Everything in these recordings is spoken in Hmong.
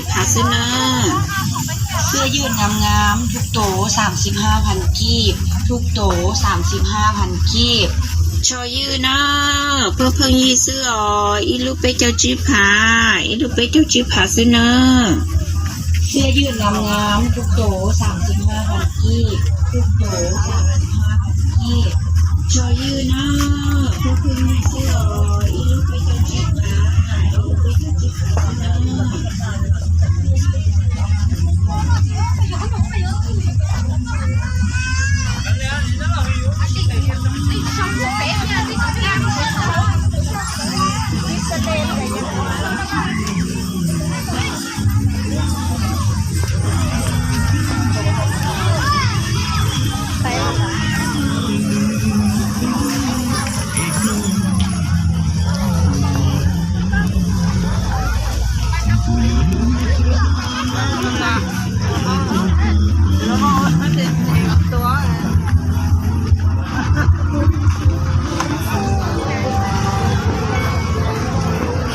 Phav xwb na. Xiaj ywj ngam ngam, thub tub xam xiv haj phav kib, thub tub xam xiv haj phav kib. Tsho ywj na, pheej pheej yig xwb os, ib lub peb caug tsib phav, ib lub peb caug tsib phav xwb na. Xiaj ywj ngam ngam, thub tub xam xiv haj phav kib, thub tub xam xiv haj phav kib. Tsho ywj na, pheej pheej yig xwb os, ib lub peb caug tsib phav, ib lub peb caug tsib phav xwb na.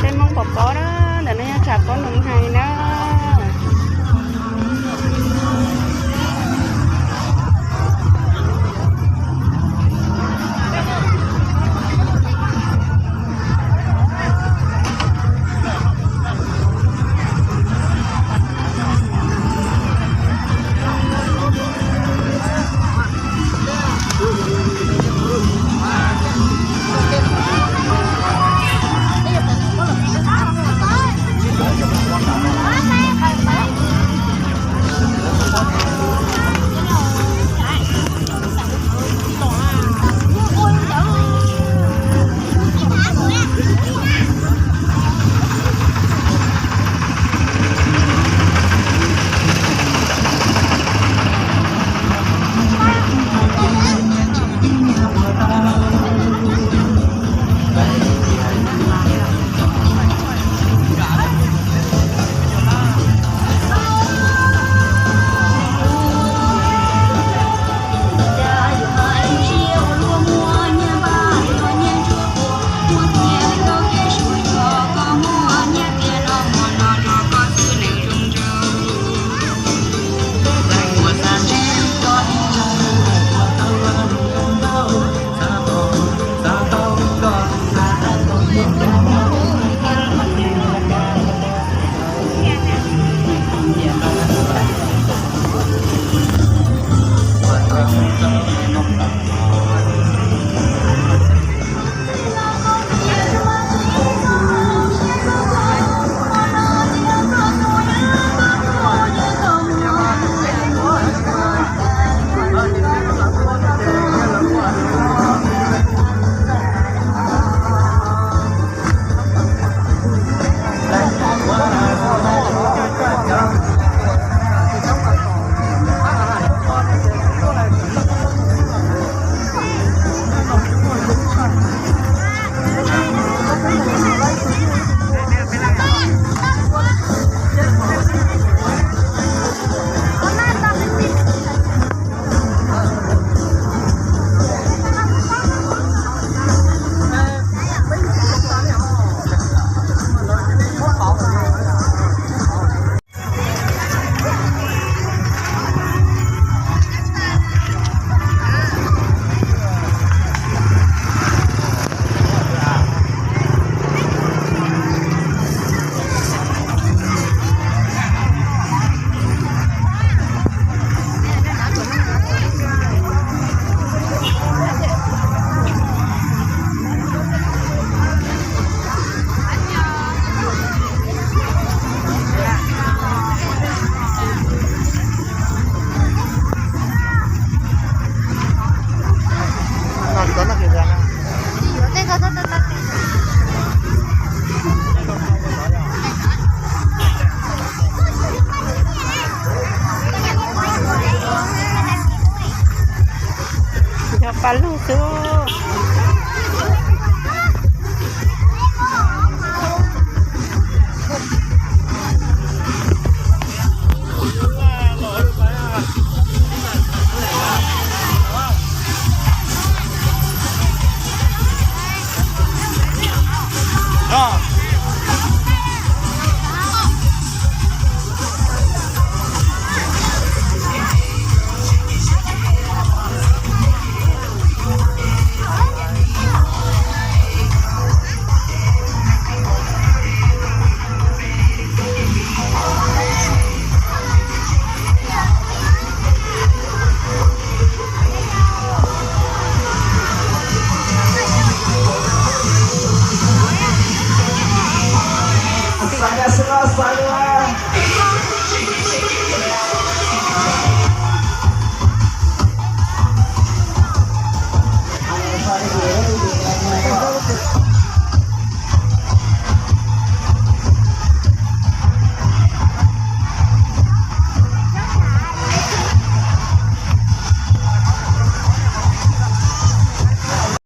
Peb Hmoob pov pob na, ntawm no yog tshav pob num hais na. Yog paj lug xwb.